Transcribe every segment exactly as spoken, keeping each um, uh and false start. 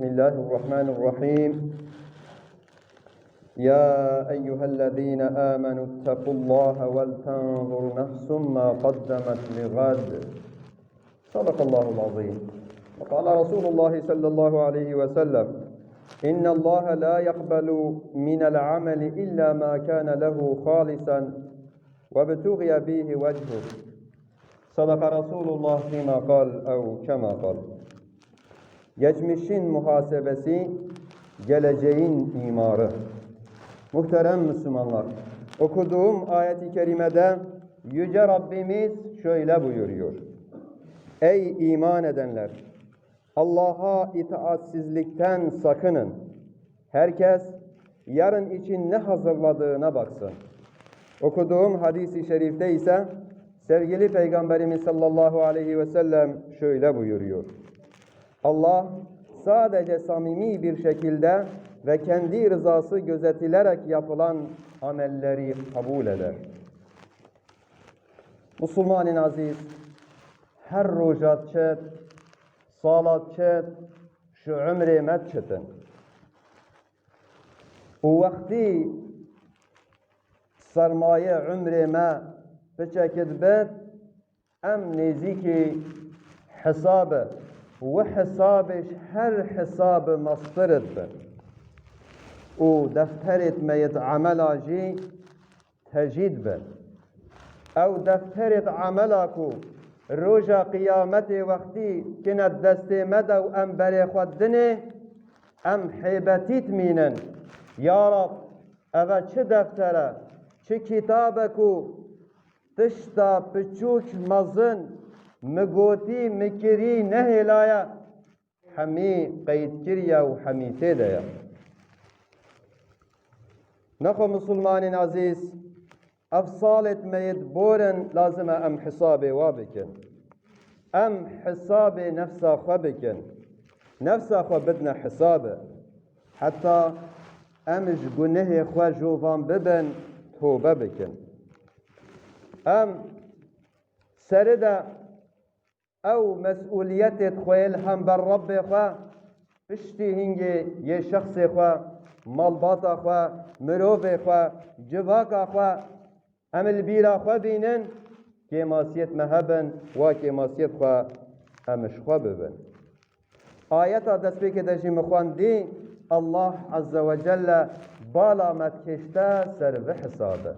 بسم الله الرحمن الرحيم. يا أيها الذين آمنوا اتقوا الله ولتنظر نفس ما قدمت لغد. صدق الله العظيم. وقال رسول الله صلى الله عليه وسلم: إن الله لا يقبل من العمل إلا ما كان له خالصا وابتغي به وجهه. صدق رسول الله فيما قال أو كما قال. Geçmişin muhasebesi, geleceğin imarı. Muhterem Müslümanlar, okuduğum ayet-i kerimede Yüce Rabbimiz şöyle buyuruyor: Ey iman edenler! Allah'a itaatsizlikten sakının. Herkes yarın için ne hazırladığına baksın. Okuduğum hadis-i şerifte ise sevgili Peygamberimiz sallallahu aleyhi ve sellem şöyle buyuruyor: Allah sadece samimi bir şekilde ve kendi rızası gözetilerek yapılan amelleri kabul eder. Musulmanên azîz, her roja çet, sala çet, ji umrê me çetin. Û wextî sermaye umrê me piçekê dibet, em nêzîkî hisabe û hesabê ji her hesabe mestir dibin. Û defterê me yê emela jî tecîd bin. Ew defterê emela ku roja qiyametê wextî kine destê me de û em berê xwe dinê, em hêbetî dimînin. Ya Rab, eve çi defter e, çi kitab e ku tişta piçûk mezin mi gotî, mi kirî nehêlaye? Hemî qeyd kiriye û hemî tê de ye. Nexwe Musulmanên azîz, ev salêt me yê borin lazim e em hisabê wa bikin. Em hisabê nefsa xwe bikin. Nefsa xwe bidine hisabe. Heta em ji gunehê xwe jovan bibin, tobe bikin. Em serî de ew mesûliyetê xwe yê li hember Rebbê xwe, piştî hingê yê şexsê xwe, malbata xwe, mirovê xwe, civaka xwe, em li bîra xwe bînin, kêmasiyet me hebin, wa kêmasiyet xwe em ji xwe bibin. Ayeta destpêkê de jî min xwendî, Allah Azze ve Celle bala me dikêşte ser vê hisabe.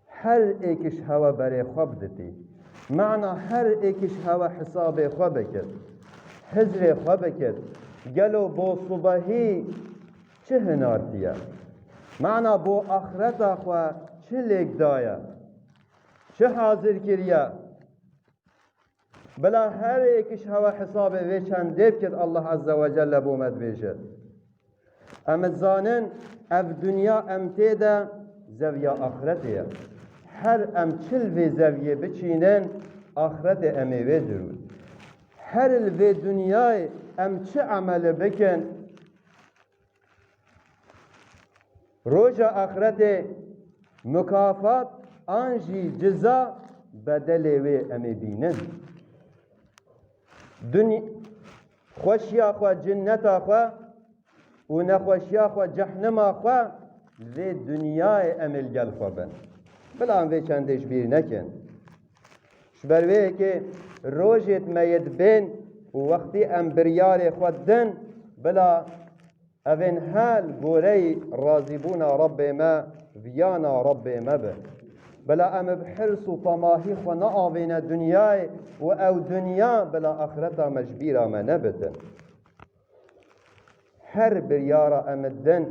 Her êk ji hewe berê xwe biditî. Mana her êk ji hewe hesabê xwe bikir. Hizrê xwe bikir. Gelo bo subehî çi hinartiye? Mana bo axireta xwe çi lêk daye? Çi hazir kiriye? Bila her êk ji hewe hesabê vê çendê bikit, Allah Azze ve Celle bo me dibêje. Em dizanin, ev dinya em tê de zeviya axiretê ye. Her em çi li vê zeviyê biçînin, axiretê em ê wê dirûn. Her li vê dinyayê em çi emelê bikin, roja axiretê mukafat an jî ciza bedelê wê em ê bînin. Duny-, xweşiya xwe, cinneta xwe û nexweşiya xwe, cehnima xwe vê dinyayê em ê li gel xwe bin. Bila em vê çendê ji bîr nekin. Ji ber wê yekê rojêt me yê dibên û wextî em biryarê xwe didin, bila evên hel goreyî razîbûna Rebbê me, viyana Rebbê me be. Bila em bi hirs û temahî xwe neavêne dinyayê û ew dinya bila axireta me ji bîra me nebitin. Her biryara em didin,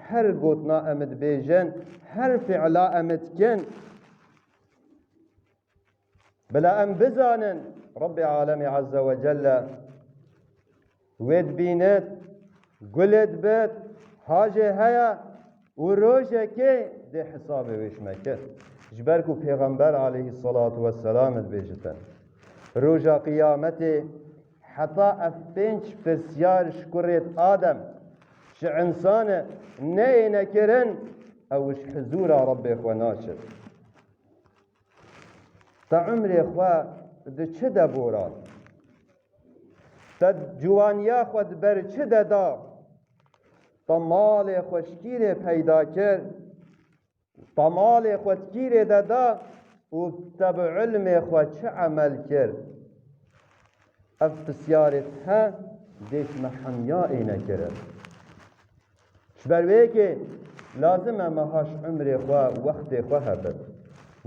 her gotina em dibêjin, her fiila em dikin, bila em bizanin, Rebbê Alemê Azze ve Celle wê dibînit, gulê dibit, hajê heye û rojekê dê hesabê wê ji me kir. Ji ber ku Pêxember aleyhissalatu vesselam dibêjite, roja qiyametê heta ev pênc pirsyar ji kurê Adem, ji insane neyêne kirin, ew ji hizûra Rebbê xwe naçin. Te umrê xwe di çi de boran? Te ciwaniya xwe di ber çi de da? Te malê xwe ji kîrê peyda kir? Te malê xwe di kîrê de da û te bi ilmê xwe çi emel kir? Ev pisyarê he dêşme hemiya ê nekirin. Ji ber wê yekê lazim e me ha ji umrê xwe, wextê xwe hebit,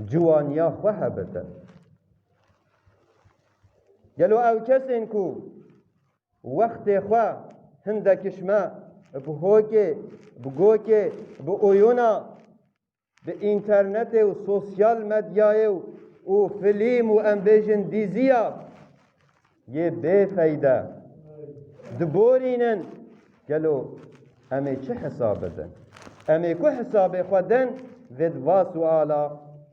ciwaniya xwe hebite. Gelo ew kesên ku wextê xwe hindek ji me bi hokê, bi gokê, bi oyuna, bi înternetê û sosyal medyayê û, û filîm û em bêjin dîziya yê bêfeyde diborînin, gelo em ê çi hesab bidin? Em ê ku hesabê xwe din? Vê di va suala,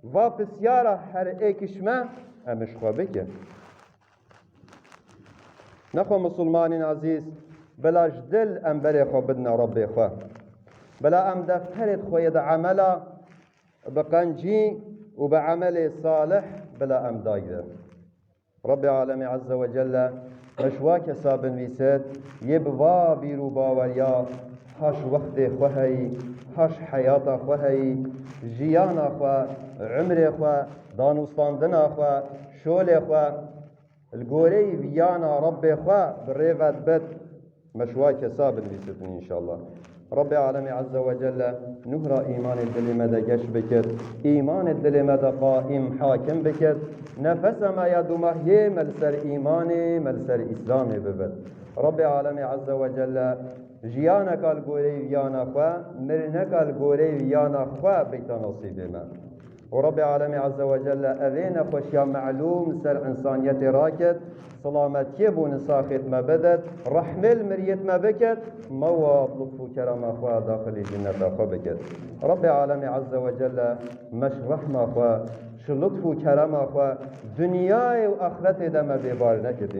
va pisyara her êk ji me em ji xwe bikin. Nexwe misilmanên ezîz, bila ji dil em berê xwe bidine Rebbê xwe. Bila em defterê xwe yê di emela bi qencî û bi emelê salih bila em dayî de. Rebbê Alemê Azze ve Celle me ji wa kesa binivîsit, yê bi va bîr û baweriya ha ji wextê xwe heyî, ha ji heyata xwe heyî, jiyana xwe, umrê xwe, danûstandina xwe, şolê xwe, li goreyî viyana Rebbê xwe bi rê ve dibit, me ji wa kesa binivîsitin înşallah. Rebbê Alemê Azze ve Celle nuhra îmanê dilê me de geş bikit, îmanê dilê me de qaîm hakim bikit, nefesa me ya dumahiyê me li ser îmanê, me li ser Îslamê bibit. Rebbê Alemê Azze ve Celle jiyaneka li goreyî viyana xwe, mirineka li goreyî viyana xwe bikta nasîbê me. Û Rebbê Alemê Azze ve Celle evê nexweşiya melûm li ser însaniyetê rakit, silametiyê bo nisaxêt me bidit, rehmê li miriyêt me bikit, me wa bi lutf û kerema xwe daxilî cinneta xwe bikit. Rebbê Alemê Azze ve Celle me ji rehma xwe, ji lutf û kerema xwe, dinyayê û axretê de me bêbar nekit.